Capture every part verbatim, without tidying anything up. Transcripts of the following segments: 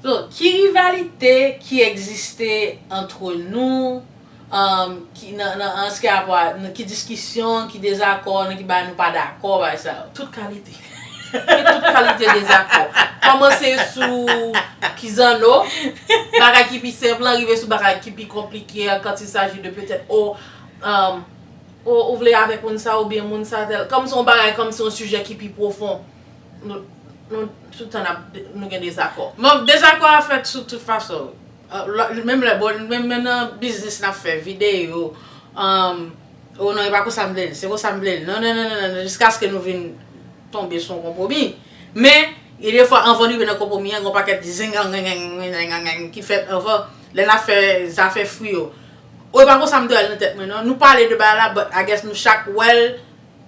So, ki rivalite ki egziste antre nou, um, ki, nan, nan, an se ki rapò a, nan ki diskisyon, ki dezakò, nan ki bagay nou pa dakò, bagay sa yo? Tout kalite. Gen tout kalite dezakò. Kòmanse sou kizanno, bagay ki pi senp lan, rive sou bagay ki pi konplike an, quand il s'agit de peut-être, oh, um, oh, ou vle avèk moun sa, oubyen moun sa tèl. Kòmsi yon bagay, kòmsi yon sijè ki pi pwofon. Nou, nou, tout tan n ap, nou gen dezakò. Bon, dezakò a fèt sou tout fason. Uh, lò, menm lè, bon, menm, menm nan biznis n ap fè, videyo, um, oh non, e pa konsa m vle l, se konsa m vle l. Non, non, non, non, non, jiskaske nou vin tonbe sou yon konpwomi. Men, gen de fwa, anvan n rive nan konpwomi an, gen yon pakèt zengangengengengengeng ki fèt anvan, lè n ap fè zafè fwi yo. Ou e pa konsa m te wè l nan tèt mwen, non. Nou pale de bagay la, but I guess nou chak wè l,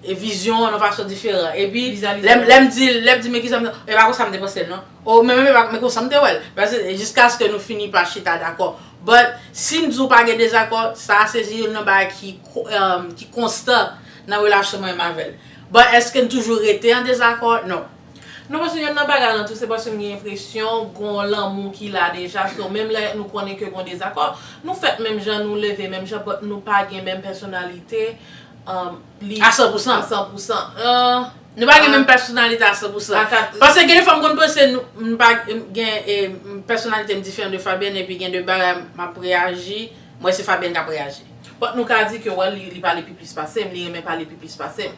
e vizyon an nan fason diferan. Epi, lè m, lè m di, lè m di, men kisa m, e pa konsa m te panse l, non. Ou menm, e pa, men konsa m te wè l. Paske jiskaske nou fini pa chita dakò. But, si m di w pa gen dezakò, sa se youn nan bagay ki, ko- um, ki konstan nan relasyon mwen menm avè l. But, èske n toujou rete an dezakò? Non. Non, paske youn nan bagay lan tou, se paske m gen enpresyon gon lanmou ki la deja. So, menm lè nou konnen ke gon dezakò, nou fèt menm jan, nou leve menm jan, but nou pa gen menm pèsonalite, um, li A san pou san. A san pou san. Uh, Nou pa gen menm pèsonalite a san pou san. Paske gen de fwa m konn panse nou, m pa gen, e, m, pèsonalite m diferan de Fabienne, epi gen de bagay m ap reyaji, m wè se Fabienne k ap reyaji. But nou ka di ke, well, li, li pale pi plis pase m, li renmen pale pi plis pase m.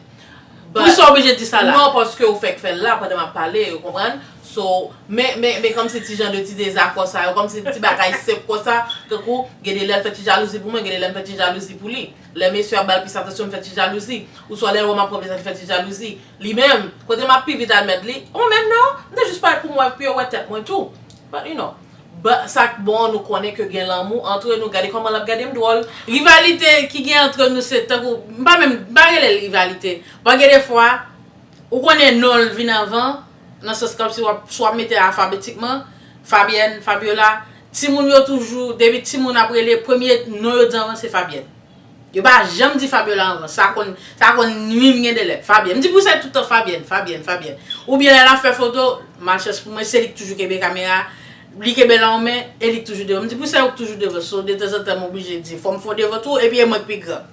But Poukisa w oblije di sa la? Non, paske ou fèk fè l la pandan m ap pale, ou konprann? So, men, men, men kòmsi ti jan de ti dezakò sa yo, kòmsi ti bagay senp konsa, tankou, gen de lè l fè ti jalouzi pou mwen, gen de lè m fè ti jalouzi pou li. Lè mesye ap ba l plis atansyon, m fè ti jalouzi. Oswa lè l wè m ap pran plezi, l fè ti jalouzi. Li menm, kote m ap pi vit admèt li, ou menm non, m te jis pale pou mwen, pou yo wè tèt mwen tou. But, you know, but, sa k bon, nou konnen ke gen lanmou antre nou. Gade kòman l ap gade m dwòl. Rivalite ki gen antre nou, se tankou, m pa menm, m pa rele l rivalite. Bon, gen de fwa, ou konnen non l vin anvan, nan sans kòmsi w ap, si w ap mete alfabetikman, Fabienne, Fabiola, timoun yo toujou, depi timoun ap rele, premye non yo di anvan, se Fabienne. Yo pa janm di Fabiola anvan. Sa konn, sa konn nwi m gen de lè. Fabienne. M di pou sa tout tan Fabienne, Fabienne, Fabienne. Oubyen lè l ap fè foto, malchans pou mwen, se li k toujou kenbe kamera. Li kenbe l nan yon men, e li k toujou devan. M di pou sa yo k toujou devan. So, detanzantan, m oblije di, fò m fè w devan tou, epi e mwen k pi gran.